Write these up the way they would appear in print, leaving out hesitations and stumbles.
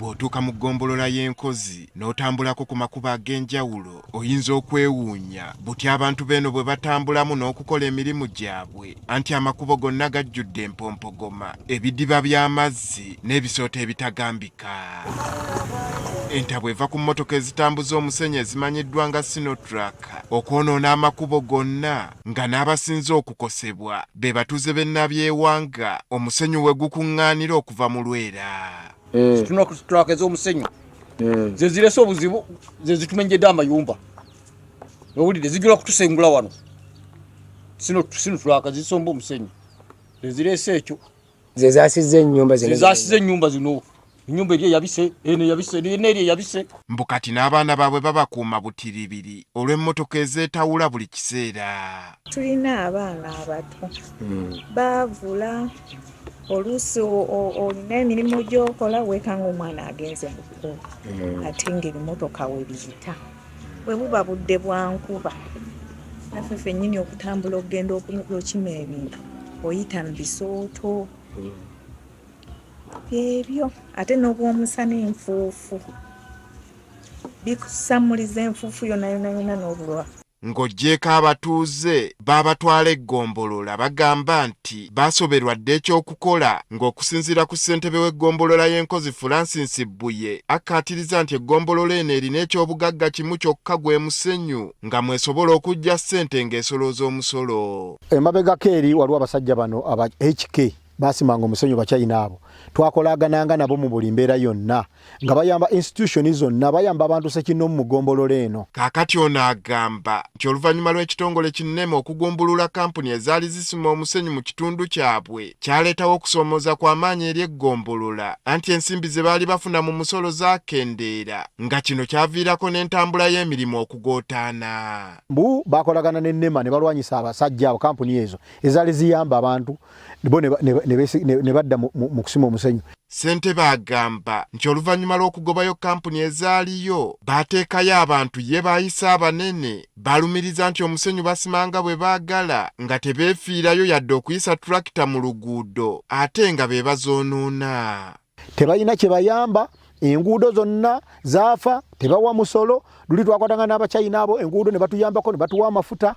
Bw'otuuka mu ggombolola y'e Nkozi n'otambulako ku makubo ag'enjawulo oyinza okwewuunya butya abantu b'eno bwe batambulamu n'okukola emirimu gyabwe anti amakubo gonna gajjudde empompogoma, ebidiba by'amazzi n'ebisooto ebitagambika. Entabwe eva ku mmotoka ezitambuza omusenyu ezimanyiddwa nga Sinotruck okwonoona amakubo gonna nga n'abasinze okukosebwa be batuuze b'e Nabyewanga omusenyu we gukuŋŋaanira okuva mu Lwera. Sinotruck ez'omusenyu ze zirese obuzibu, ze zitumenjedde amayumba. Owulidde, zijula kutusengula wano. Sinotruck zisomba omusenyu ze zirese ekyo. Ze zasize ennyumba zino. Ze zasize ennyumba zino. Ennyumba eri eyabise, eno eyabise, n'eri eyabise. Mbu kati n'abaana baabwe babakuuma butiribiri olw'emmotoka ezeetawula buli kiseera. Tulina abaana abato baavula, oluusi olina emirimu gy'okola weekanga omwana agenze mu kkubo ate ng'ebimotoka we biyita. Bwe buba budde bwa nkuba naffe ffennyini okutambula okugenda okukima ebintu oyita mu bisooto byebyo, ate n'obw'omusana enfuufu bikusammuliza enfuufu yonna yonna yonna n'obulwa. Ng'oggyeeko abatuuze baabatwala eggombolola bagamba nti baasoberwa dda eky'okukola ng'okusinziira ku ssentebe w'eggombolola y'e Nkozi Francis Bbuye akkaatiriza nti eggombolola eno erina eky'obugagga kimu kyokka gwe musenyu nga mw'esobola okuggya ssente ng'esolooza omusolo. Emabegako eri waliwo abasajja bano aba HK baasimanga omusenyu Bachina abo twakolagananga nabo mu buli mbeera yonna nga bayamba institution zonna, bayamba abantu ssekinnoomu mu ggombolola eno. Kaakati ono agamba nti oluvannyuma lw'ekitongole ki nema okugumbulula kkampuni ezaali zisima omusenyu mu kitundu kyabwe kyaleetawo okusoomooza kwa maanyi eri eggombolola anti ensimbi ze baali bafuna mu musolo zaakendeera nga kino kyaviirako n'entambula y'emirimu okugootaana. Mbu baakolagana ne nema ne balwanyisa abasajja abo, kkampuni ezo ezaali ziyamba abantu bo ne badda mu kusima omusenyu. Ssentebe agamba nti oluvannyuma lw'okugobayo kkampuni ezaaliyo, baateekayo abantu ye b'ayise abanene balumiriza nti omusenyu basima nga bwe baagala nga tebeefiirayo yadde okuyisa tulakita mu luguudo ate nga be bazoonoona. Tebalina kye bayamba, enguudo zonna zaafa, tebawa musolo. Luli twakwatanga n'Abachina abo enguudo ne batuyambako ne batuwa amafuta,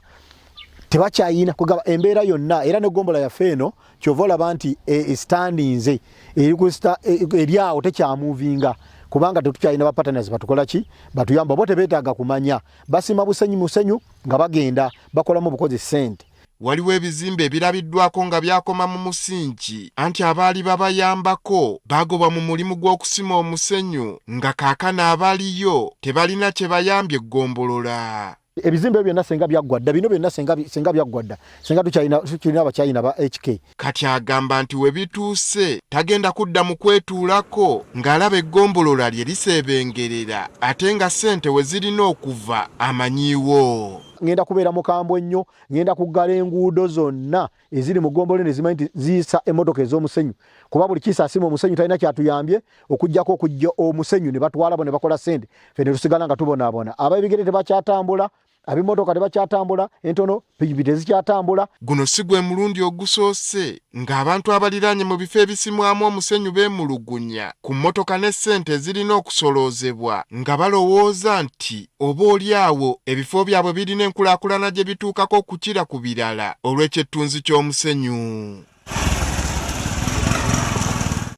tebakyayina kugaba embeera yonna. Era ne gombola yaffe eno kyova olaba nti standinze eri awo tekyamuvinga kubanga tetukyalina ba partners batukola ki batuyamba. Bo tebeetaaga kumanya, basima busenyu musenyu nga bagenda bakolamu obukozi ssente. Waliwo ebizimbe ebirabiddwako nga byakoma mu musingi anti abaali babayambako baagobwa mu mulimu gw'okusima omusenyu nga kaakano abaliyo tebalina kye bayambye ggombolola. Ebizimbe byonna senga byaggwa dda, bino byonna senga byaggwa dda, senga tukyalina Abachina ba HK. Kati agamba nti we bituuse tagenda kudda mu kwetuulako ng'alaba eggombolola lye liseebengerera ate nga ssente we zirina okuva amanyiiwo. Ngenda kubeera mukambwe nnyo, ngenda kuggala enguudo zonna eziri mu ggombolola eno ezimanyi nti ziyisa emmotoka ez'omusenyu, kuba buli kiisa asima omusenyu talina kyatuyambye okuggyako okuggya omusenyu ne batwala bo ne bakola ssente, ffe ne tusigala nga tubonaabona. Ab'ebigere tebakyatambula, ab'emmotoka tebakyatambula, entono pikipiki tezikyatambula. Guno si gwe mulundi ogusoose ng'abantu abaliraanye mu bifo ebisimwamu omusenyu beemulugunya ku mmotoka ne ssente ezirina okusoloozebwa nga balowooza nti oba oli awo ebifo byabwe birina enkulaakulana gye bituukako okukira ku birala olw'ekyettunzi ky'omusenyu.